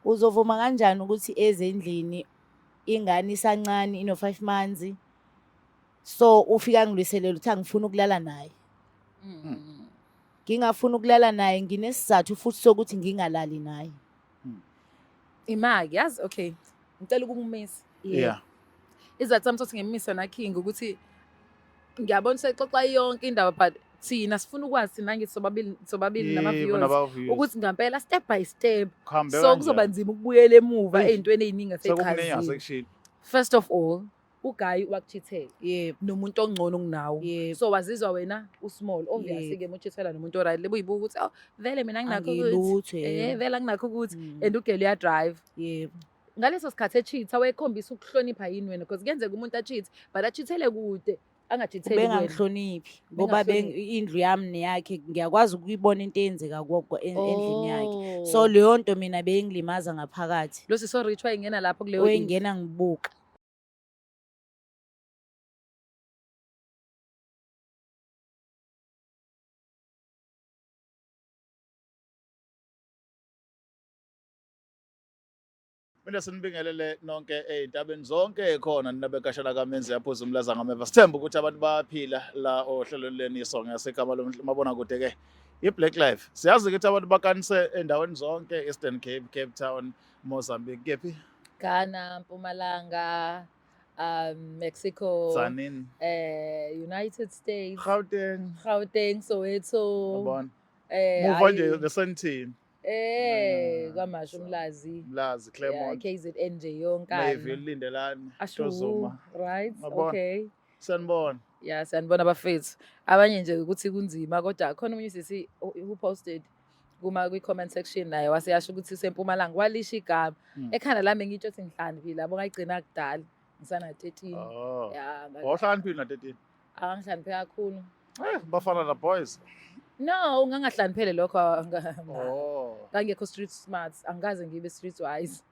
Uzovuma kanjani ukuthi eze endlini ingane isancane ino-5 months, so ufika angilwiselele ukuthi angifuni ukulala naye. Ngingafuni ukulala naye, nginesizathu futhi sokuthi ngingalali naye. Imaki yazi, okay, ngicela ukukumisa. Isizathu sami sokuthi ngimmise na King ukuthi ngiyabona sexoxa yonke indaba, but thina sifuna ukwazi thina ngithi sobabili nama-viewers nama-viewers ukuthi ngampela step by step, Kuhambe so kuzoba kanjani? nzima ukubuyela emuva Eish. ey'ntweni ey'ningi Sekukuningi asey'chazile. asekushilo. First of all, uguy wakuchithela nomuntu ongcono kunawe. So wazizwa wena usmall, obviously ke muchithela nomuntu oright, lebe uyibuka ukuthi, oh, vele mina nginakho ukuthi Angilutho, yebo. vele anginakho ukuthi and ugirl uyadrive. Ngaleso sikhathi echitha, wayekhombisa ukuhlonipha yini wena? Because kuyenzeka umuntu achithe, but achithele kude, angachitheli kuwena. Ubengangihloniphi ngoba Ubengakuhloniphi. indlu yami neyakhe ngiyakwazi ukuyibona into eyenzeka endlini yakhe. So leyo nto mina beyingilimaza ngaphakathi. Lo sisi rich wayengena lapho kuleyo indlu. Wayengena ngibuka. Mina sinibingelele nonke ey'ntabeni zonke ekhona nina bekashana kaMenzi yaphuza umlaza ngameva. Sithemba ukuthi abantu bayaphila la ohlelweni leniso ngesegama lomabonakude ke i-Black Life. Siyazi ukuthi abantu bakanise endaweni zonke, Eastern Cape, Cape Town, Mozambique, kephi? Ghana, Mpumalanga, Mexico, Tzaneen, United States, Gauteng, Gauteng, Soweto. Yabona. Muva nje neSandton. KwaMashu, Umlazi. Umlazi, Claremont. Yeah, KZN nje yonkana. Mayville, Lindelani, Ashu, Ntuzuma. Right? Ngiyabona. Okay. Sanibona. Yeah, siyanibona bafethu. Abanye nje ukuthi kunzima, kodwa khona omunye sisi who posted kuma kwi-comment section naye waseyasho ukuthi useMpumalanga, walisho igama. Ekhanda lami ngitsho ukuthi ngihlaniphile, yabo, ngayigcina kudala ngisana 13. Oh. Yeah, Wawuhlaniphile na 13? Angihlaniphile kakhulu. Bafana na boys. No, ngangahlaniphele lokho. Oh. Ngangekho street smart, angikaze ngibe street wise.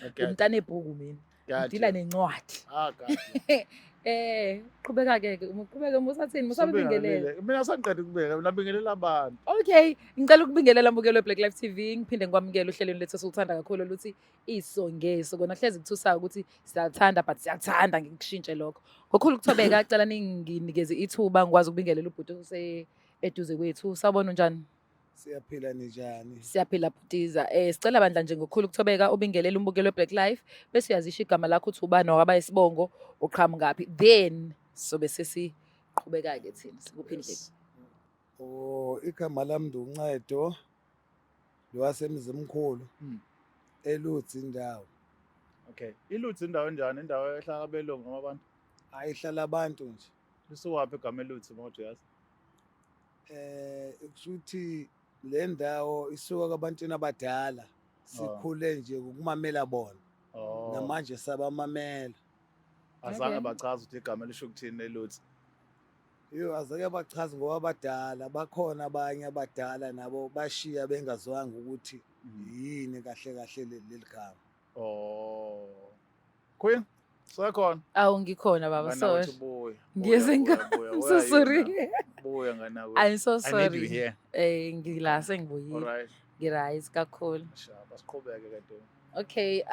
Okay. Umntana ebhuku mina. Got Ngidila you. nencwadi. Got you. Qhubeka ke, uqhubeke musathini, musabingelele. Sibingelele. Mina sangiqeda ukubeka, mina bingelela abantu. Okay, ngicela ukubingelela mbukelo weBlack Life TV, ngiphinde ngikwamukele ohlelweni lethu esiluthanda kakhulu oluthi Iso Ngeso. Kona hlezi kuthusayo ukuthi siyathanda, but siyathanda ngikushintshe lokho. Ngokhulu ukuthobeka, cela ninginikeze ithuba ngikwazi ukubingelela ubhuti ose eduze kwethu. Sawubona, unjani? Siyaphila, ninjani? Siyaphila bhutiza. Sicela bandla nje ngokukhulu ukuthobeka ubingelele umbukelo weBlack Life bese uyazisho igama lakho uthi ubani wakaba isibongo, uqhamukaphi. Then sobe sesiqhubeka ke thina sikuphi indlela. Yes. Oh, igama lami nduNcedo lwasemzimkhulu eLudzi indawo. Okay. ILudzi indawo enjani? Indawo ehlala abelungu noma abantu? Ayihlala abantu nje. Lisuwaphi igama eLudzi mawuthi uyazi? Kushuthi le ndawo isuka kubantwini abadala. Sikhule nje ukumamela bona. Namanje sabamamela. Azange bachaze ukuthi igama lisho ukuthini eLudzi. Yo, azake bachaze ngoba abadala bakhona, abanye abadala nabo bashiya bengazwanga ukuthi yini kahle kahle leli gama. Oh. Queen, sekhona. Awu, ngikhona baba, Ngane sorry. wathi buya. Ngiyeze Buya, buya, buya. I'm so Where are you sorry. now? Buya ngane wakwethu. I'm so I need sorry. you here. Ngila sengibuyile. All right. Ngiright kakhulu. Shaba, siqhubeke ke ntombi. Okay,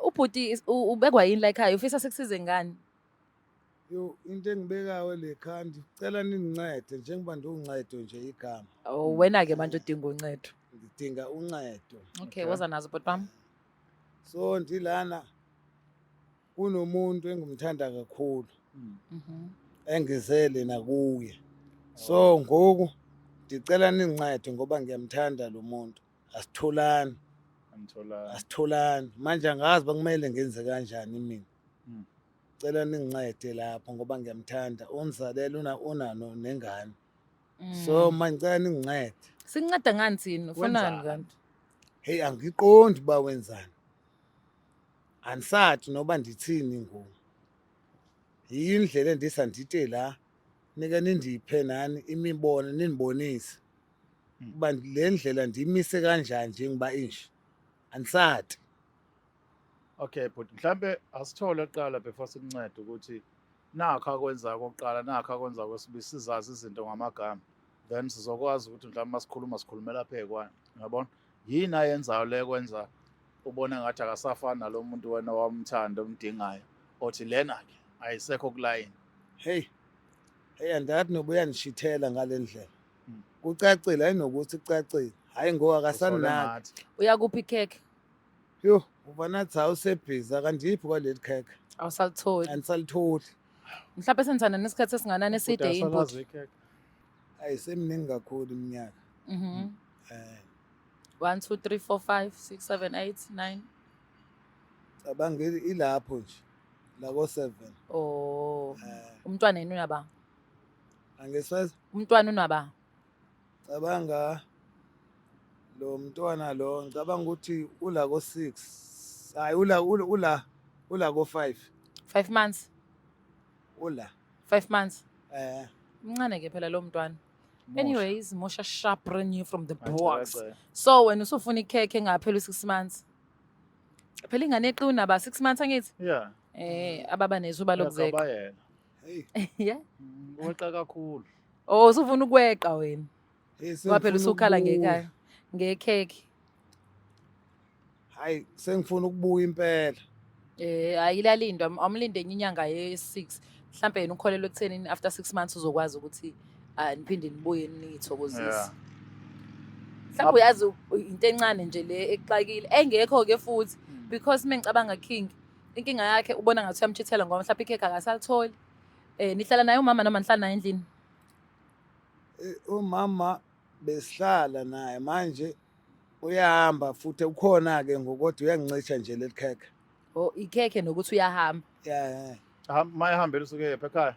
ubhuti ubekwa yini la ekhaya? Ufisa sikusize ngani? Yo, into engibekayo le khandi, cela ningincede njengoba ndiwuncedo nje igama. Oh, wena ke manje udinga uncedo. Ngidinga uncedo. Okay, Okay. woza nazo bhuti bami. So ndilana kunomuntu engimthanda kakhulu engizele nakuye. So ngoku ndicela ningincede ngoba ngiyamthanda lo muntu. Asitholani. Angitholani. Asitholani. Manje angazi bakumele ngenze kanjani mina. Cela ningincede lapho ngoba ngiyamthanda. Ungizalela unano nengane. So manje ngicela ningincede. Sinceda ngani thina? Ufunani Wenzani? kanti? Hey, angiqondi uba wenzani. Andisathi noba ndithini ngoku. Yindlela endisa ndite la nike nindiphe nani imibono, nindibonise uba le ndlela ndiyimise kanjani njengoba inje. Andisathi. Okay, but mhlambe asithole kuqala before sikuncede ukuthi nakho akwenza kokuqala, nakho akwenza kwesibili, sizazi izinto ngamagama. Then sizokwazi ukuthi mhlawumbe masikhuluma sikhulumela phekwani. Uyabona? Yini ayenzayo le kwenza ubona ngathi akasafani nalo muntu wena wamthanda omdingayo othi lena ke ayisekho kulayini? Hey, hey, andathi noba uyandishithela ngale ndlela. Kucacile, hayi nokuthi kucacile, hhayi ngoba Usole akasanaki. ngathi. Uyakuphi ikhekhe? Yho, uba nathi awusebhizi, akandiphi kwaleli khekhe. Awusalitholi. Andisalitholi. Mhlawumbe senithanda nesikhathi esinganani eside Ubhuti yini bhuti? asalazi ikhekhe. Ayi, seminingi kakhulu iminyaka. 1 2 3 4 5 6 7 8 9. Cabanga ilapho nje la ko-7. Oh. Umntwana yena unaba? Angiswazi. Umntwana unaba? Cabanga lo mntwana lo, ngicabanga ukuthi ula ko-6, hayi ula ula ula ula ko-5. 5 months. Ula 5 months. Mncane ke phela lo mntwana. Mosha. Anyways, Mosha sharp brand new from the Hayi, box. cela, cela. So wena usufuna ikhekhe engapheli u6 months. Phela ingane eqina unaba 6 months angithi? Yeah. Ababa nethuba lokuzeka. Uyagabayela. Hey. Yeah. Weqa kakhulu. Oh, usufuna ukweqa wena. Hey, Ngoba phela sengifuna usukhala ukubuya. ngekhaya. Ngekhekhe. Hayi, sengifuna ukubuya impela. Ayilalindwa, amlinde enye inyanga ye-6. Mhlambe yena ukholelwa ekutheni after 6 months uzokwazi ukuthi niphinde nibuye nithokozise. Mhlawumbe uyazi into encane nje le exakile engekho ke futhi because mengicabanga King inkinga yakhe ubona ngathi uyamchithela ngoba mhlawumbe ikhekhe akasalitholi. Nihlala naye umama noma nihlala naye endlini? Umama besihlala naye manje uyahamba futhi ukhona ke ngokodwa uyangicisha nje leli khekhe. Oh, ikhekhe nokuthi uyahamba. Yeah, yeah. Mayehambele usuke yephi ekhaya?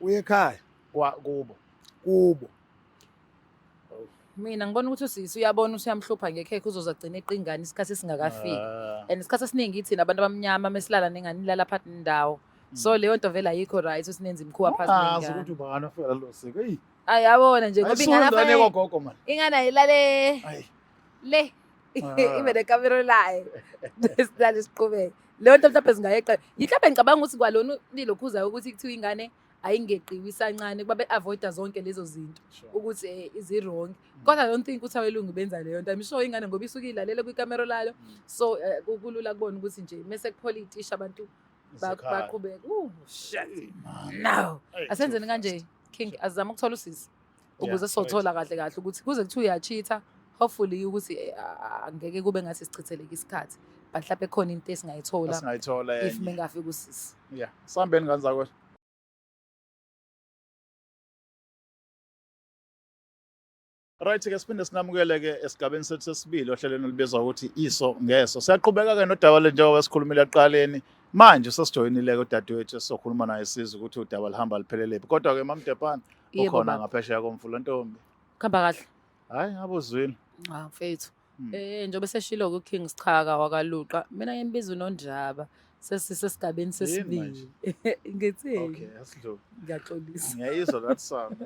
Uye ekhaya. Kwa kubo. Kubo. Mina ngibona ukuthi usisi uyabona ukuthi uyamhlupha ngekhekhe uzoze agcine eqa ingane isikhathi esingakafiki. And isikhathi esiningi thina abantu abamnyama mesilala nengane ilala phakathi nendawo. So leyo nto vele ayikho right ukuthi nenze imikhuba phakathi Ungazi nengane. ukuthi ubani ofika lelo siko. Eyi. Ayi yabona nje ngoba ingane Ayisuka afanele gogo man. Ingane ayilale Ayi. le. Ibe nekamero layo. Silale siqhubeke. Leyo nto mhlawumbe singayeqa. Mhlawumbe ngicabanga ukuthi kwalona lilokhuzayo ukuthi kuthiwa ingane ayingeqiwe isancane kuba be-avoida zonke lezo zinto ukuthi izi-wrong. Kodwa I don't think ukuthi abelungu benza leyo nto. I'm sure ingane ngoba isuke ilalele kwikamero layo. So kulula kubona ukuthi nje mese kuphola iy'tishi abantu Zikhala. baqhubeke. Ooh, shit. Hey, man. No. Hey, Asenzeni too kanje fast. King, azama ukuthola usizo Yeah, ukuze sizothola kahle kahle ukuthi kuze kuthiwa uyachitha, hopefully ukuthi angeke kube ngathi sichitheleke isikhathi, but mhlawumbe khona into esingayithola Esingayithola if enye. mengafika usisi. Yeah. Sambeni ngane zakwethu. Right ke siphinde sinamukele ke esigabeni sethu sesibili ohlelweni olubizwa ukuthi iso ngeso. Siyaqhubeka ke nodaba le njengoba sikhulumile ekuqaleni. Manje sesijoyinile ke udadewethu esizokhuluma naye sizwe ukuthi udaba lihamba liphelele phi. Kodwa ke Mam Depana Yebo, ukhona baba. ngaphesheya komfula ntombi. Kuhamba kahle. Hayi ngabe uzwile. Ah mfethu. Njengoba seshilo ku King Sichaka wakaLuqa, mina ngimbiza uNonjaba. Sesisesigabeni Yini sesibili. manje? Ngithini? Okay, asidlule. Ngiyaxolisa. Ngiyayizwa that sound.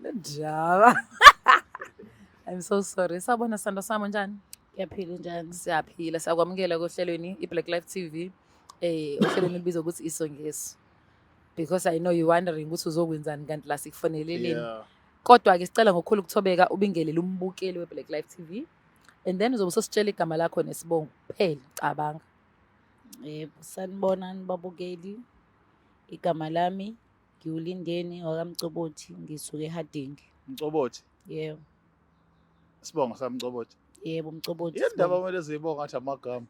Nonjaba. I'm so sorry. Sawubona sithando sami, njani? Ngiyaphila, njani? Siyaphila, siyakwamukela kohlelweni iBlack Life TV. Ohlelweni olubizwa ukuthi Iso Ngeso. Because I know you wondering ukuthi uzokwenzani kanti la sikufoneleleni. Kodwa ke sicela ngokukhulu ukuthobeka ubingelele umbukeli weBlack Life TV. And then uzobe usositshela igama lakho nesibongo kuphela, cabanga. Yebo, sanibonani babukeli. Igama lami ngiwuLindeni wakaMcobothi, ngisuke eHarding. Mcobothi? Yebo. Isibongo saMcobothi? Yebo, Mcobothi. Yini ndaba kumele ziyibonga ngathi amagama?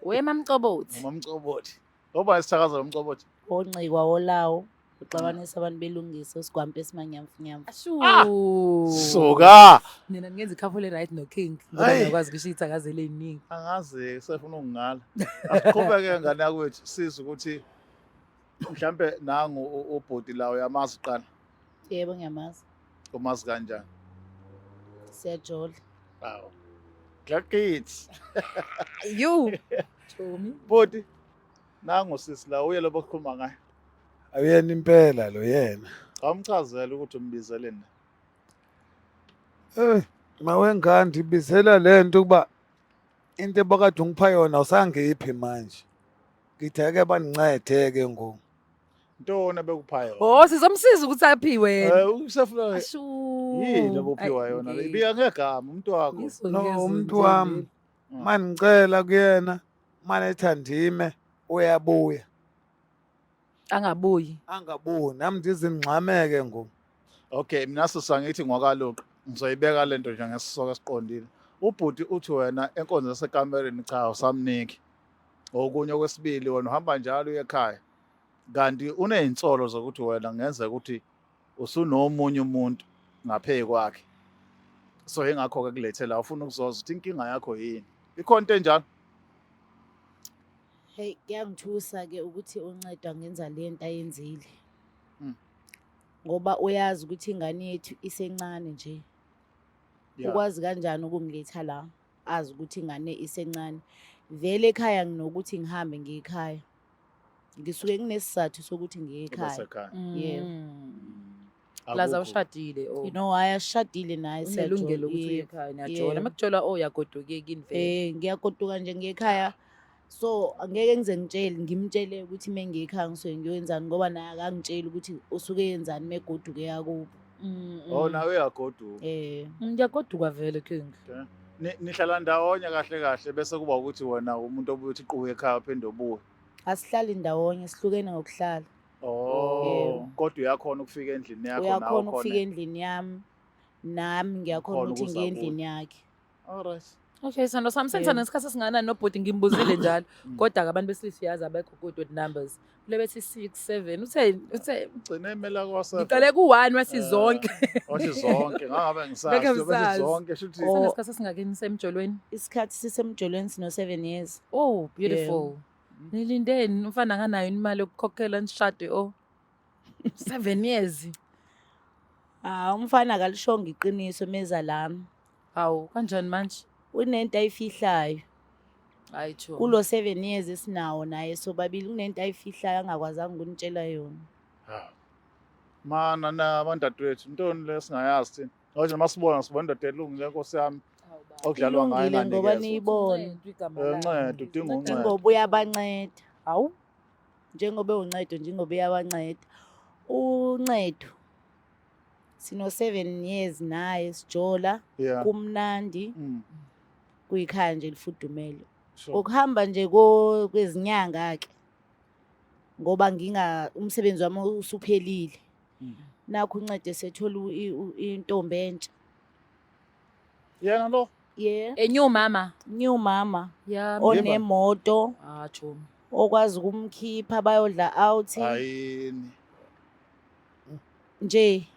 Wema Mcobothi. NguMaMcobothi. Ngoba isithakazelo uMcobothi. Oncikwa olawo, uxabanisa abantu belungisa usigwampe esimanyamfunyamfu. Ashu. Suka. Nina ningenza i-couple right no King ngoba Hayi. ngiyakwazi kusho iy'thakazelo ey'ningi. Angazi sefuna ukungala. Asiqhubeke ngane yakwethu sizwe ukuthi mhlambe nangu ubhuti la uyamazi kuqala. Yebo, ngiyamazi. Umazi kanjani? Siyajola. Awu. Glad kids. You. Chomi. Bhuti nangu sisi la uye lobo kukhuluma ngaye. Awuyena impela lo yena. Awumchazele ukuthi umbizeleni. Mawengane ndibizela lento ukuba into ebakade ungipha yona awusangiphi manje. Ngithi ake bandincede ke ngoku. Ntoni abekupha yona? Oh, sizomsiza ukuthi aphiwe yena. Usefuna Ashu. yini obuphiwa yona le? Ibika ngegama umuntu wakho. No, umuntu wami mangicela kuyena mane ethandime uyabuya. Angabuyi. Angabuyi nami ndize ngixameke ngoku. Okay, mina sisa ngithi ngwakaluqa. Ngizoyibeka lento nje ngesisoka esiqondile. Ubhuti uthi wena enkonzo yasekamereni cha usamniki. Okunye okwesibili wena uhamba njalo uye ekhaya. Kanti unezinsolo zokuthi wena kungenzeka ukuthi usunomunye umuntu ngaphezu kwakhe. So ingakho ke kulethe la ufuna ukuzoza ukuthi inkinga yakho yini. Ikhona into enjalo? Hey, kuyangithusa ke ukuthi uNcedwa ngenza le nto ayenzile. Ngoba uyazi ukuthi ingane yethu isencane nje. Ukwazi kanjani ukungiletha la azi ukuthi ingane isencane. Vele ekhaya nginokuthi ngihambe ngiye ekhaya. Ngisuke nginesizathu sokuthi ngiye ekhaya. Basekhaya. Yebo. Plus Akukho. awushadile oh. You know, hayi ashadile naye Unelungelo ukuthi uye Yebo. ekhaya niyajola. Yebo. Makujola oh uyagoduka kini vele. Ngiyagoduka nje ngiye ekhaya. So angeke ngize ngitshele ngimtshele ukuthi mengiye ekhaya ngisuke ngiyoyenzani ngoba naye akangitsheli ukuthi usuke yenzani megoduke yakubo. Oh nawe uyagoduka. Ngiyagoduka vele king. Nihlala ndawonye kahle kahle bese kuba ukuthi wena umuntu obuye uthi quwe ekhaya uphinde ubuye. Asihlali ndawonye, sihlukene ngokuhlala. Oh, Yebo. kodwa uyakhona ukufika endlini yakho nawe Uyakhona ukufika ukhona. endlini yami, nami ngiyakhona Ukhona ukuthi ukuza ngiye kuye. endlini yakhe. All right. Okay, sithando sami Yebo. senithanda isikhathi esingakanani nobhuti ngimbuzile njalo. Kodwa ke abantu besilisa uyazi abekho good with numbers. Kule bethi 6 7 uthe Ugcine emela kwa 7. ngiqale ku1 wathi zonke. Wathi zonke, ngangabe ngisazi. Ngeke Wathi ngisazi. zonke shuthi Oh. Senesikhathi esingakini semjolweni. Isikhathi sisemjolweni sino 7 years. Oh, beautiful. Nilindeni umfana akanayo imali yokukhokhela nishade oh. 7 years. Ah, umfana akalishongo iqiniso meza lami. Hawu, kanjani manje? Unento ayifihlayo. Hayi cho. Kulo 7 years esinawo naye sobabili kunento ayifihlayo angakwazanga ukunitshela yona. Ha. Mana na abantadewethu intoni le singayazi thina. Ngoba masibona sibona indoda elungile Nkosi yami okudlalwa ngayo Ilungile ngoba inganikezwa. niyibone. Uncedo, udinga uncedo. Njengoba uyabanceda. Hawu. Njengoba uncedo njengoba uyabanceda. Uncedo. Sino 7 years naye sijola kumnandi kuyikhaya nje lifudumele. Ukuhamba nje kwezinyanga ke ngoba nginga umsebenzi wami usuphelile. Nakho uNcede sethola intombi entsha. Yena lo Yeah. A new mama. New mama Yeah. onemoto Ah, chomi. okwazi ukumkhipha bayodla out ayini. nje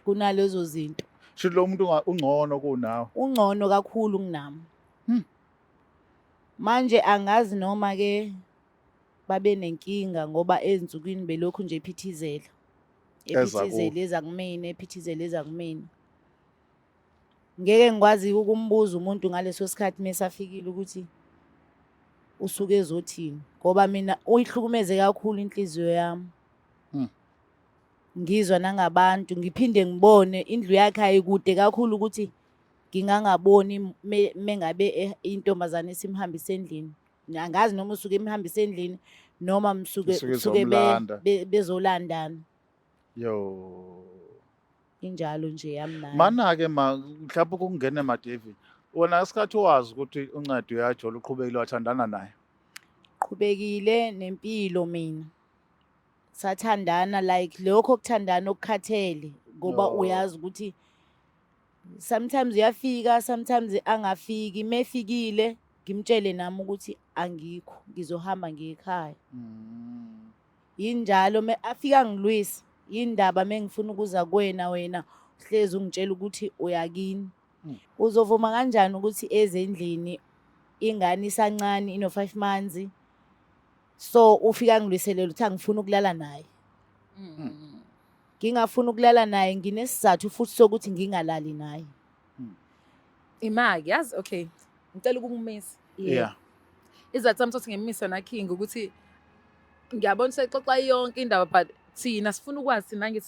kunalezo zinto. Shuthi lo muntu ungcono kunawe. Ungcono kakhulu kunami. Manje angazi noma ke babe nenkinga ngoba ezinsukwini belokhu nje ephithizela. Eza kuwe. Ephithizela eza kumina, ephithizela eza kumina. Ngeke ngikwazi ukumbuza umuntu ngaleso sikhathi mesafikile ukuthi usuke ezothini ngoba mina uyihlukumeze kakhulu inhliziyo yami. Ngizwa nangabantu ngiphinde ngibone indlu yakhe ayikude kakhulu ukuthi ngingangaboni mengabe intombazane simhambise endlini. Angazi noma usuke imhambise endlini noma msuke Isuke usuke izomlanda. bezolandana. Yo. Injalo nje yami naye. Mana ke ma mhlawumbe ukungena emaDavid. Wena isikhathi wazi ukuthi uNcede uyajola uqhubekile wathandana naye. Qhubekile nempilo mina. Sathandana like lokho kuthandana okukhathele ngoba uyazi ukuthi sometimes uyafika sometimes angafiki mefikile ngimtshele nami ukuthi angikho ngizohamba ngiye ekhaya. Yinjalo afika ngilwisa indaba mengifuna ukuza kuwena wena uhlezi ungitshela ukuthi uyakini. Uzovuma kanjani ukuthi eze endlini ingane isancane ino 5 months so ufika ngilwiselela ukuthi angifuni ukulala naye. Ngingafuni ukulala naye nginesizathu futhi sokuthi ngingalali naye. Imaki yazi okay ngicela ukumisa. Izathu sami sokuthi ngimisa na King ukuthi ngiyabona sexoxa yonke indaba but thina sifuna ukwazi thina ngithi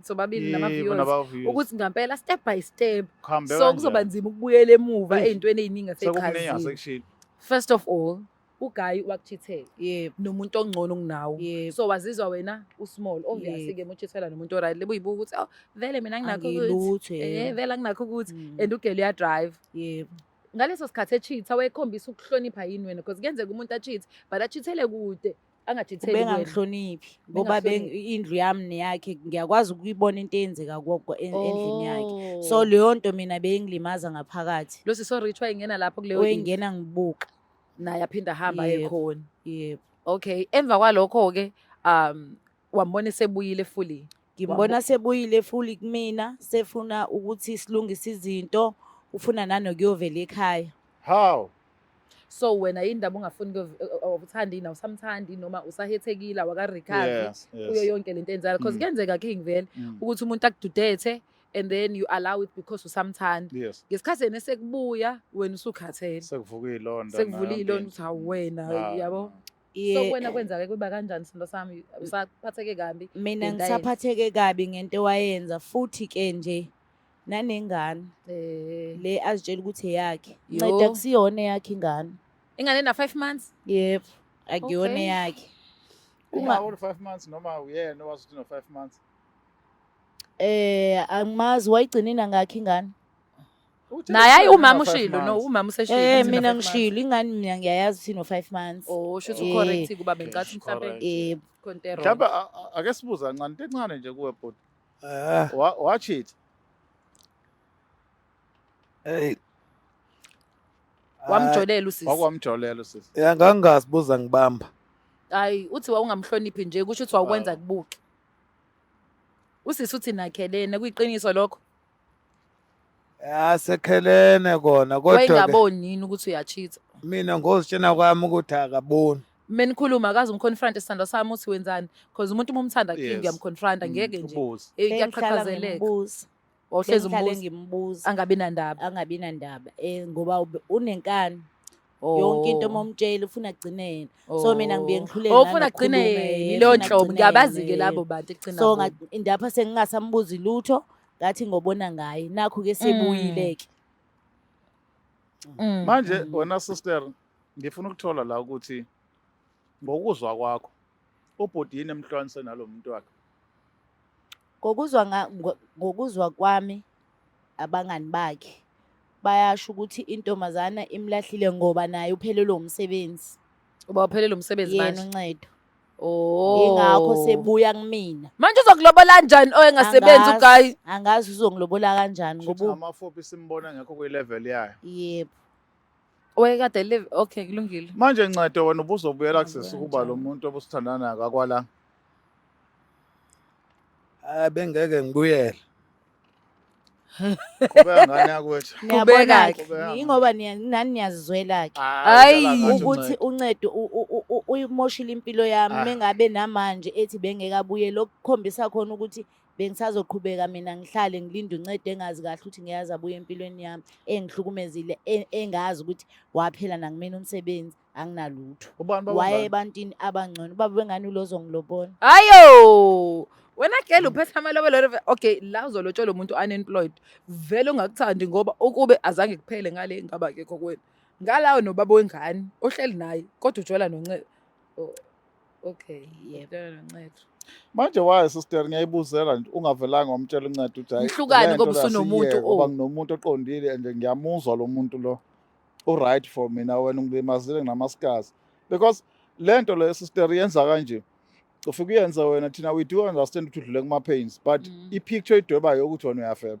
sobabili nama Yebo, viewers nama-viewers. ukuthi ngampela step by step. Kuhambe So kuzoba kanjani? nzima ukubuyela emuva Eish. ey'ntweni ey'ningi Sekukuningi aseyichazile. asekushilo. First of all, Uguy wakuchithela nomuntu ongcono kunawe. So wazizwa wena usmall, obviously ke muchithela nomuntu oright. Lebuyibuka ukuthi, oh, vele mina nginakho ukuthi Angilutho, yebo. Vele anginakho ukuthi and ugirl uyadrive. Ngaleso sikhathi echitha wayekhombisa ukuhlonipha yini wena? Because kuyenzeka umuntu achithe but achithele kude, angachitheli kuwena. Ubengangihloniphi ngoba Ubengakuhloniphi. indlu yami neyakhe ngiyakwazi ukuyibona into eyenzeka endlini yakhe. So leyo nto mina beyingilimaza ngaphakathi. Lo sisi rich wayengena lapho kuleyo indlu. Wayengena ngibuka. Naye aphinda ahamba aye khona. Yebo. Okay, emva kwalokho ke wambona esebuyile fully. Ngimbona sebuyile fully kumina, sefuna ukuthi silungise izinto, ufuna nanokuyovela ekhaya. How? So wena indaba ungafuni uthandi na usamthandi noma usahethekile awaka-recover kuyo yonke lento enzala, because kuyenzeka King vele ukuthi umuntu akududethe and then you allow it because usamthanda. Ngesikhathi yena esekubuya wena usukhathele. Sekuvuka ilonda. Sekuvula ilonda uthi hawu wena, yabo. So wena kwenzake kuba kanjani sithando sami, usaphatheke kabi? Mina ngento ayenza? ngisaphatheke kabi ngento wayenza, futhi ke nje nanengane le azitshela ukuthi eyakhe. Nceda kusiyona eyakhe ingane. Ingane ena 5 months? Yebo, akuyona eyakhe. Uma uri 5 months noma uyena owazi ukuthi no 5 months? Angimazi wayigcina inangakhi ingane. Uthi Naye hayi usele umama no five ushilo, no, months. umama useshilo, uthi no Mina five months. ngishilo ingane mina ngiyayazi ukuthi no 5 months. Oh, shuthi ucorrect kuba bengicathi mhlambe Correct. khona into e-wrong. Mhlawumbe ake sibuze kancane, into encane nje kuwe bhuti. Wacheat. Hey. Wamjolela usisi. Wakwamjolela usisi. Ya, ngangazibuza ngibamba. Hayi, uthi wawungamhloniphi nje, kusho ukuthi wawukwenza kubuke. Usisi uthi nakhelene, kuyiqiniso lokho? Ya, sekhelene kona, kodwa ke Wayengaboni yini ukuthi uyacheat? Mina ngozitshena kwami ukuthi akaboni. Mina nikhuluma akaze umconfront isithando sami uthi wenzani? Because umuntu uma umthanda King uyamconfronta, ngeke nje. Ubuze. Bengihlala Kuyaqhaqhazeleka. ngimbuza. Wawuhlezi Bengihlale umbuza. ngimbuza. Angabi nandaba. Angabi nandaba. Ngoba unenkani. Yonke into uma umtshela ufuna agcine yena. So mina ngibuye ngihluleke Oh, ufuna agcine nanokukhuluma, yena, yena, leyo ufuna nhlobo. agcine Ngiyabazi-ke yena, labo yebo. bantu ekugcina So, kubo. indapha sengingasambuzi lutho, ngathi ngobona ngaye. Nakhu-ke sebuyile-ke. Manje wena sister, ngifuna ukuthola la ukuthi ngokuzwa kwakho ubhuti yini emhlukanise nalo muntu wakhe? Ngokuzwa kwami abangani bakhe bayasho ukuthi intombazana imlahlile ngoba naye uphelelwe umsebenzi. Uba uphelelwe umsebenzi Yena manje? uncedo. Oh. Ingakho sebuya kumina. Manje uzokulobola kanjani oyengasebenzi uGuy? Angazi uzongilobola kanjani Shuthi ngoba ngamafuphi simbona ngekho kwi-level yayo. Yebo. Wayekade live, okay, kulungile. Manje Ncedo wena ubuzobuyela Ngazi kusisi kuba kanjani. lo muntu obusithandana naye akakwala. Hayi, bengeke ngibuyele. Qhubeka ngane yakwethu. Niyabona Qhubeka-ke. ke, ingoba nani niyazizwela ke. Hayi. Hayi, Ukuthi uNcedo uyimoshile impilo yami, mengabe namanje ethi bengeke abuye, lokukhombisa khona ukuthi bengisazoqhubeka mina ngihlale ngilinde uNcedo engazi kahle ukuthi ngiyazi abuye empilweni yami, engihlukumezile, engazi ukuthi waphela nakumina umsebenzi, anginalutho. Ubani baba Waye wengane? ebantwini abangcono. Ubaba wengane ulozongilobola. Ayo! Wena girl uphethe amalobolo. Okay, la uzolotshola umuntu unemployed. Vele ungakuthandi ngoba ukube azange kuphele ngale ngaba akekho kuwena. Ngalawo nobaba wengane ohleli naye kodwa ujola noNcedo. Oh, okay. Yebo. Ujola noNcedo. Manje why sister ngiyayibuzela nje ungavelanga wamtshela uNcedo ukuthi hayi, Nihlukane le nto ngoba la usunomuntu, siyiyeke, ngoba oh. nginomuntu oqondile and ngiyamuzwa lo muntu lo. U right for mina, wena ungilimazile nginamasikazi. Because le nto le sister yenza kanje. Ufike uyenze wena, thina we do understand ukuthi udlule kuma pains, but i-picture idwebayo ukuthi wena uyafeba.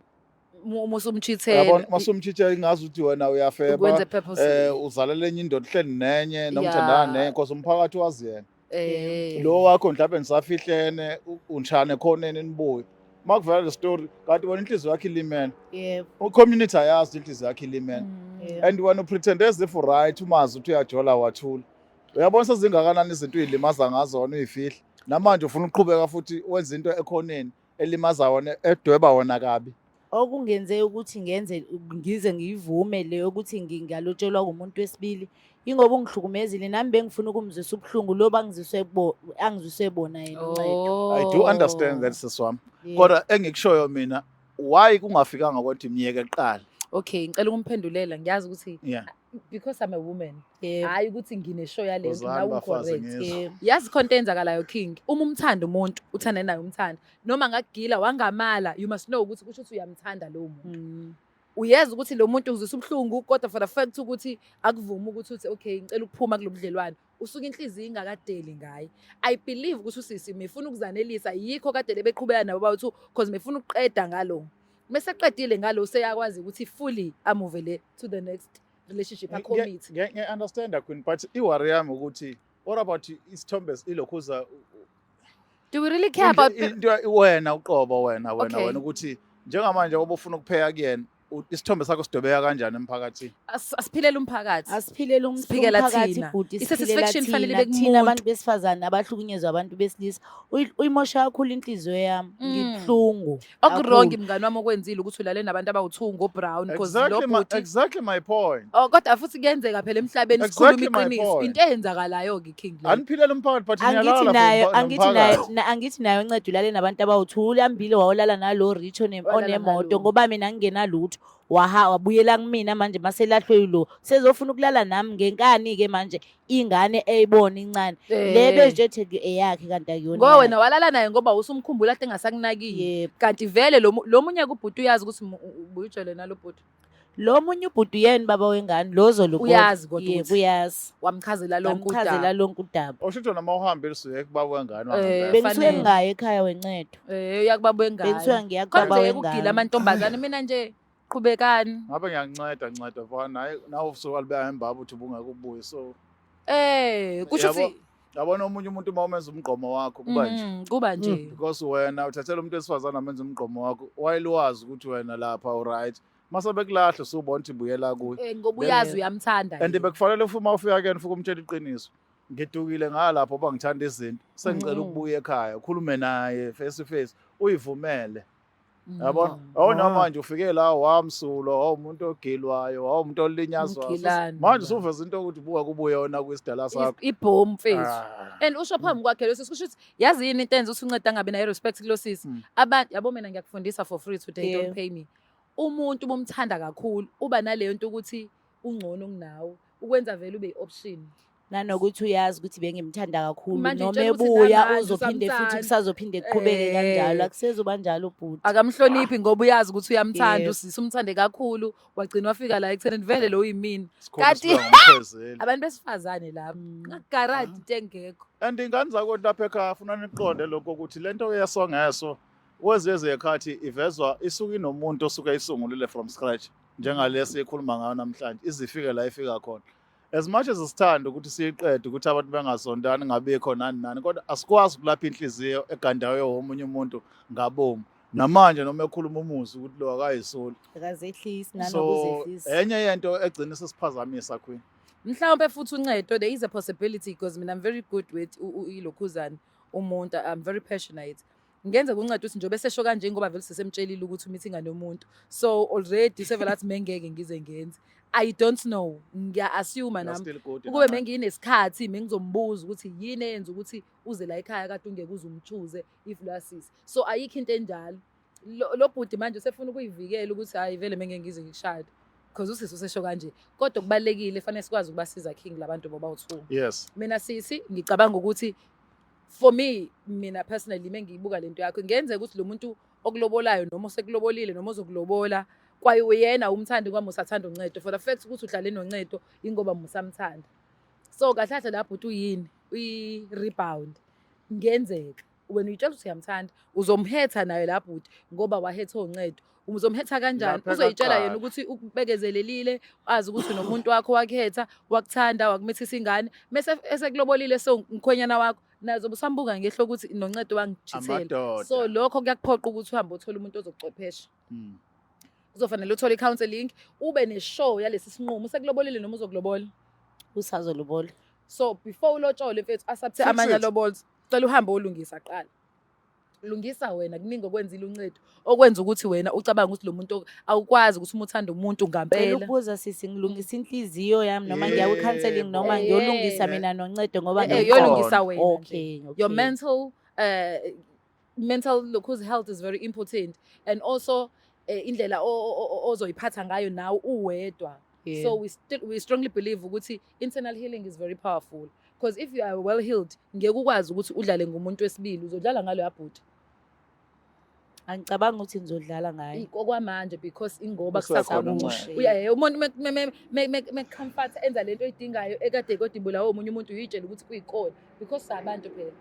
Uma usumchithela. Yabona, uma usumchithela ingazi ukuthi wena uyafeba. Ukwenza purpose. Uzalela enye indoda uhleli nenye noma uthandana nenye, because umphakathi wazi yena. Lo wakho mhlawumbe nisafihlene, unishane khoneni nibuye. Uma kuvela le story, kanti wena inhliziyo yakho ilimele. I-community ayazi inhliziyo yakho ilimele. And wena upretend as if right, umazi ukuthi uyajola wathula. Uyabona sezingakanani izinto uyilimaza ngazo wena uyifihla. Namanje ufuna ukuqhubeka futhi wenze into ekhoneni elimaza wona, edweba wona kabi. Okungenze ukuthi ngize ngiyivume le yokuthi ngingalotshelwa umuntu wesibili, ingoba ungihlukumezile, nami bengifuna ukumzwisa ubuhlungu lo angizwiswe bona yena uncedo. I do understand that sisi wami. Kodwa engikushoyo mina, why kungafikanga ukuthi miyeke kuqala? Okay, ngicela ukumphendulela, ngiyazi ukuthi because I'm a woman, hhayi ukuthi ngine-show yale nto, Wozani nawe bafazi, u-correct. ngizwe. Yazi khona into eyenzakalayo, King. Uma umthanda umuntu, uthanda naye umthanda, noma ngakugila wangamala, you must know ukuthi kusho ukuthi uyamthanda lowo muntu. Uyeza ukuthi lo muntu uzwisa ubuhlungu, kodwa for the fact ukuthi akuvumi ukuthi uthi okay, ngicela ukuphuma kulo budlelwane, usuke inhliziyo ingakadeli ngaye. I believe ukuthi usisi mefuna ukuzanelisa, yikho kade beqhubeka nabo bawu-two, cause mefuna ukuqeda ngalo. Mese qedile ngalo, useyakwazi ukuthi fully a-move le to the next relationship, a-commit. Ngiya-understanda, Queen, but i-worry yami ukuthi what about isithombe ilokhuza Do we really care about into wena uqobo, wena wena ukuthi njengamanje ngoba ufuna ukupheka kuyena, isithombe sakho sidwebeka kanjani emphakathini? Asiphilele umphakathi. Asiphilele Siphikela umphakathi, thina. bhuti. I-satisfaction Siphileka fanele ibe thina, thina kumuntu. abantu besifazane abahlukunyezwa abantu besilisa. Uyimosha kakhulu inhliziyo yami. Ngibuhlungu Oku-wrong, kakhulu. mngani wami, okwenzile ukuthi ulale nabantu abawu-two ngo-brown, because lo bhuti Exactly my point. Oh, kodwa futhi kuyenzeka phela emhlabeni, sikhuluma Exactly my iqiniso. point. Into eyenzakalayo-ke, King, leyo. Aniphilele umphakathi, but Angithi niyalala nayo for angithi nayo nomphakathi. angithi nayo nceda ulale nabantu abawu-two, ulambile, wawulala nalo rich Walala onemoto nalo. ngoba mina ngingenalutho, waha wabuyela kumina. Manje maselahlwe yilo, sezofuna ukulala nami ngenkani-ke manje, ingane eyibona incane le bezitshethe eyakhe, kanti akuyona Ngoba eyakhe. wena walala naye ngoba usumkhumbula ade engasakunakile. Kanti vele lo munye kubhuti uyazi ukuthi ubuyujele nalo bhuti. Lo munye ubhuti yena baba wengane lo ozolobola. Uyazi kodwa Yebo, ukuthi uyazi. Wamchazela lonke Ngamchazela udaba. lonke udaba. Osho ukuthi noma uhambile usuye kubaba wengane wangempela. Bengisuke Fanele. ngingayi ekhaya, wencedo. Uyakubaba wengane. Bengisuke ngiya kubaba Kodwa ukugila wengane. amantombazane, mina nje qhubekani. Ngabe ngiyakunceda, nceda mfana, naye nawe usuke alibeka ngembaba uthi ubungeke ubuye, so Kusho Yabo, ukuthi yabona omunye umuntu uma umenza umgqomo wakho kuba nje Kuba nje. Because wena uthathela umuntu wesifazane amenza umgqomo wakho, wayelwazi ukuthi wena lapha uright, mase bekulahla usubona ukuthi buyela kuye. Ngoba uyazi uyamthanda And yena. bekufanele futhi uma ufika kuyena ufike umtshela iqiniso, ngidukile ngalapho uba ngithanda izinto, sengicela ukubuya ekhaya, ukhulume naye face to face, uyivumele, yabona. Awona manje ufike la wamsulwa, wawumuntu ogilwayo, wawumuntu olinyazwayo. Umgilani, Manje la. usuveza into yokuthi buka kubuye wona kwisidala sakho. Ibhomu, mfethu. Ah. And usho phambi kwakhe lo sisi, kusho ukuthi yazi yini into enza ukuthi unceda angabi nayo respect kulo sisi? Abantu yabo, mina ngiyakufundisa for free today, don't pay me. Umuntu bomthanda kakhulu uba naleyo nto ukuthi ungcono kunawe, ukwenza vele ube i-option. Nanokuthi uyazi ukuthi bengimthanda kakhulu, Manje noma utshela ukuthi ebuya namanje uzophinde futhi usamthanda. kusazophinde kuqhubeke kanjalo, akusezuba njalo, bhuti. Akamhloniphi ngoba uyazi ukuthi uyamthanda. Usisi umthande kakhulu, wagcina wafika la ekutheni vele lo uyimina. Sikhona Kanti- siba ngumkhwezeli. Abantu besifazane labo, ngakugaradi into engekho. And ingane zakwethu lapha ekhaya, funa niqonde lokho ukuthi lento yesongeso kwezinye izikhathi ivezwa isuke inomuntu osuke eyisungulile from scratch, njengalesi ekhuluma ngayo namhlanje, izifike la ifika khona. As much as sithanda ukuthi siyiqede ukuthi abantu bengazondani, ngabikho nani nani, kodwa asikwazi ukulapha inhliziyo egandayo womunye umuntu ngabomu. Namanje noma ekhuluma umuzi ukuthi lo akayisoli, Akazehlisi so nanokuzehlisa. enye yento egcina sesiphazamisa, Queen. Mhlawumbe futhi uncedo, there is a possibility, because mina I'm very good with ilokhuzane umuntu, I'm very passionate. Ngenze kuncedo ukuthi njengoba esesho kanje, ngoba vele sisemtshelile ukuthi umithi ingane yomuntu, so already sevele athi mengeke ngize ngenze, I don't know, ngiya-assume You're nami still good ukube namanje. menginesikhathi mengizombuza ukuthi yini eyenza ukuthi uze la ekhaya kade ungeke uze umchuze if lasisi. So ayikho into enjalo. Lo bhuti manje usefuna ukuyivikela ukuthi hayi vele mengeke ngize ngikushade because usisi usesho kanje. Kodwa kubalulekile, fanele sikwazi ukubasiza, King, labantu bobawu-two. Mina sisi ngicabanga ukuthi for me, mina personally, mengiyibuka lento yakho, ngenzeka ukuthi lo muntu okulobolayo noma osekulobolile noma ozokulobola kwaye uyena umthandi kwami, usathanda uncedo. For the fact ukuthi uhlale noncedo ingoba musamthanda. So kahle kahle lapho uthi uyini, uyi-rebound. Ngenzeka wena uyitshela ukuthi uyamthanda, uzomhetha naye lapho uthi ngoba wahetha oncedo, uzomhetha kanjani? Lapha Uzoyitshela yena kaqala. Ukuthi ukubekezelelile, azi ukuthi nomuntu wakho wakhetha, wakuthanda, wakumithisa ingane, mese esekulobolile, so umkhwenyana wakho nazo busambuka ngehlo ukuthi noncedo wangichithela. Amadoda. So lokho kuyakuphoqa ukuthi uhambe uthole umuntu ozokucwephesha. Kuzofanele uthole i-counselling, ube ne-show yalesi sinqumo, usekulobolile noma uzokulobola. Usazolobola. So before ulotshole, mfethu, asathe Fix amanye it. alobolo, cela uhambe olungisa qala, lungisa wena. Kuningi okwenzile uncedo okwenza ukuthi wena ucabange ukuthi lo muntu awukwazi ukuthi uma uthanda umuntu Cela ngampela. ukubuza sisi, ngilungisa inhliziyo yami noma ngiya kwi-counselling noma ngiyolungisa mina noncedo ngoba Yolungisa wena nje. Okay. Your mental lokhu's health is very important and also Indlela ozoyiphatha ngayo nawe uwedwa. So we strongly believe ukuthi internal healing is very powerful, because if you are well healed, ngeke ukwazi ukuthi udlale ngumuntu wesibili, uzodlala ngalo yabhuti. Angicabanga ukuthi ngizodlala ngayo. Okwamanje, because ingoba Kusekhona kusasakusha. unxeba. Uya umuntu me-comfort enza lento oyidingayo ekade kodwa ibulawa omunye umuntu, uyitshela ukuthi kuyikona, because sabantu phela,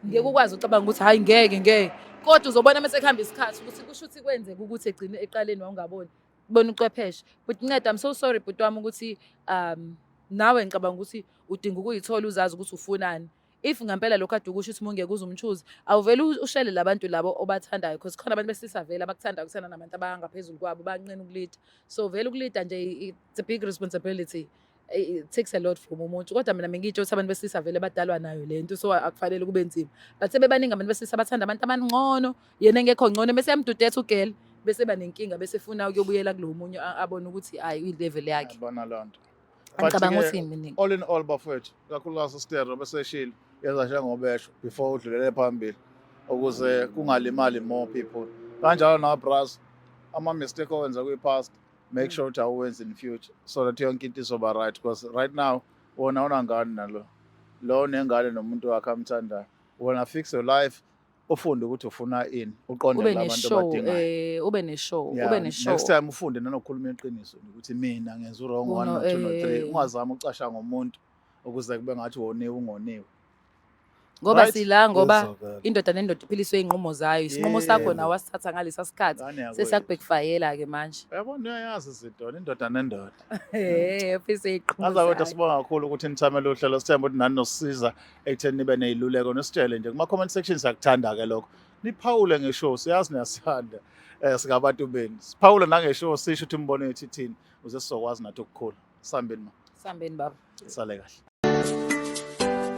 ngeke ukwazi ucabanga ukuthi hayi, ngeke ngeke, kodwa uzobona mase kuhamba isikhathi ukuthi kusho ukuthi kwenzeka ukuthi egcine eqaleni wawungaboni bona ucwepheshe. But nceda, I'm so sorry, bhuti wami, ukuthi nawe ngicabanga ukuthi udinga ukuyithola, uzazi ukuthi ufunani. If ngempela lokhu ade ukusho ukuthi uma ungeke uze umchoose, awuvele ushele labantu labo obathandayo, because khona abantu besilisa vele abakuthandayo kuthanda nabantu abangaphezulu kwabo, banqena ukulida. So vele ukulida nje, it's a big responsibility. It takes a lot from umuntu. Kodwa mina bengitsho ukuthi abantu besilisa vele badalwa nayo le nto, so akufanele kube nzima, but sebebaningi abantu besilisa bathanda abantu abangcono, yena engekho ngcono, bese yamdudetha ugirl, bese ba nenkinga, bese funa ukuyobuyela kulo munye, abone ukuthi hayi, i-level yakhe. Yabona loo nto. Angicabanga But-ke, ukuthi miningi. All in all, bafowethu, kakhulukazi usitero beseshilo, yenza njengobesho before udlulele phambili ukuze kungalimali more people. Kanjalo nawe, bras, ama-mistake owenza kwi-past, make sure ukuthi awuwenzi in future so that yonke into izoba right, because right now wona unangane nalo lo nengane nomuntu wakhe amthandayo. Wona fix your life, ufunde ukuthi ufuna ini, uqonde Ube labantu ne-show. abadingayo. Ube ne-show. Yeah, Ube ne-show. Next time ufunde nanokukhuluma iqiniso ukuthi mina ngenza u-wrong one, Kuno- no two, no three. Ungazami ukucasha ngomuntu ukuze kube ngathi woniwe, ungoniwe. Ngoba Right? sila ngoba Kuyezwakala. Indoda nendoda iphiliswe iy'nqumo zayo. Isinqumo sakho nawe wasithatha ngalesa sikhathi, Ngane yakwethu. sesiyakubhekufayela-ke manje. Uyabona, uyayazi izinto indoda nendoda. Uphiliswe iy'nqumo Aza kodwa zayo. sibonga kakhulu ukuthi nithamele uhlelo. Sithemba ukuthi nani nosisiza ekutheni nibe ney'luleko, nisitshele nje kuma-comment section. Siyakuthanda-ke lokho, niphawule ngeshow. Siyazi niyasithanda, singabantu benu. Siphawule nangeshow, sisho ukuthi imibono yethu ithini ukuze sizokwazi nathi ukukhula. Sihambeni ma. Sihambeni, baba. Sale kahle.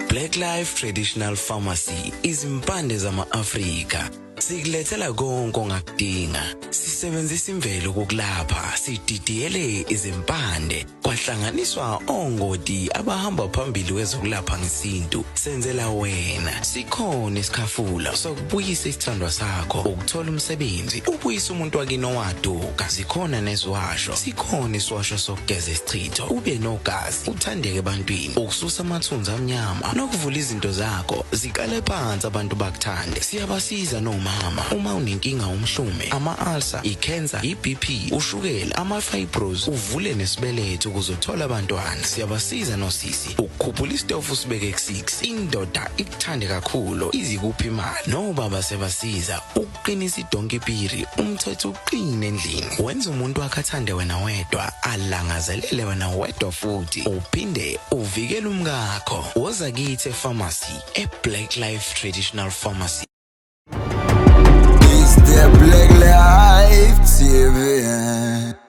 Black Life Traditional Pharmacy, izimpande zama-Afrika. Sikulethela konke ongakudinga. Sisebenzisa imvelo kokulapha, sididiyele izimpande, kwahlanganiswa ongoti abahamba phambili kwezokulapha ngesintu. Senzela wena. Sikhona isikhafula sokubuyisa isithandwa sakho, ukuthola umsebenzi, ubuyisa umuntu wakini owaduka. Zikhona neziwasho. Sikhona isiwasho sokugeza isichitho, ube nogazi, uthandeke ebantwini, ukususa amathunzi amnyama nokuvula izinto zakho ziqale phansi, abantu bakuthande. Siyabasiza nomama uma unenkinga, umhlume, ama-ulcer, i-cancer, i-BP, ushukela, ama-fibros, uvule nesibeletho ukuze uthole abantwana. Siyabasiza nosisi ukukhuphula isitofu, usibeke ku-6, indoda ikuthande kakhulu, izikuphi imali. Nobaba sebasiza ukuqinisa idonki piri, umthetho uqine endlini, wenza umuntu wakhe athande wena wedwa, alangazelele wena wedwa, futhi uphinde uvikele umkakho. Woza kithi epharmacy, e-Black Life Traditional Pharmacy. It's the Black Life TV.